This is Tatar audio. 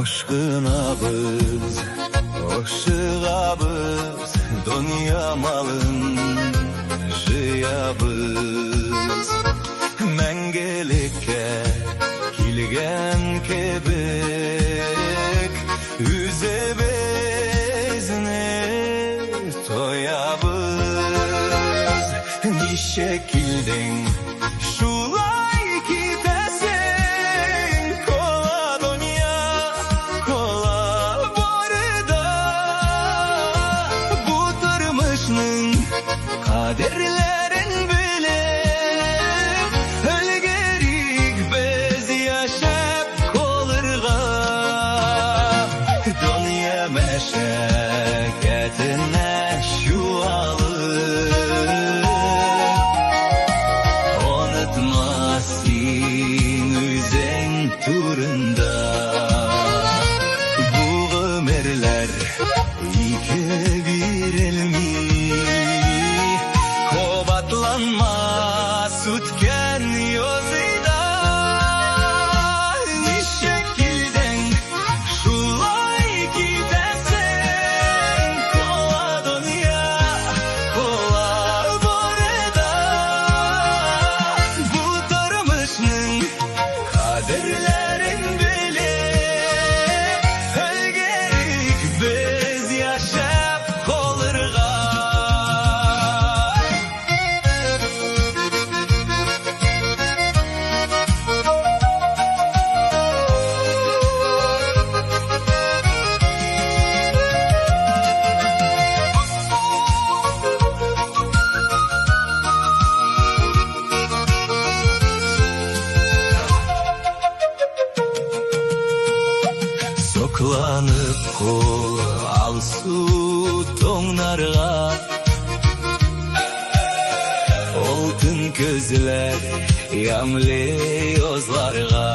Aşkınabız, ошығабыз, дөнья малын жыябыз. Мәңгелеккә килгән кебек, үзебезне тоябыз. Ничек килдең, шулай китәсең, кола дөнья, кола барда. Бу тормышның кадерләрен белеп, өлгерик без яшәп калырга. Дөнья мәшәкатенә чуалып, онытма син үзең турында. Бу гомерләр ике бирелми, кабатланмас үткән языда. Ничек килдең, шулай китәсең, кала дөнья, кала барда. Бу тормышның кадерләрен белеп, өлгерик без яшәп калырга. Сокланып кол алсу таңнарга, алтын көзләр ямьле язларга.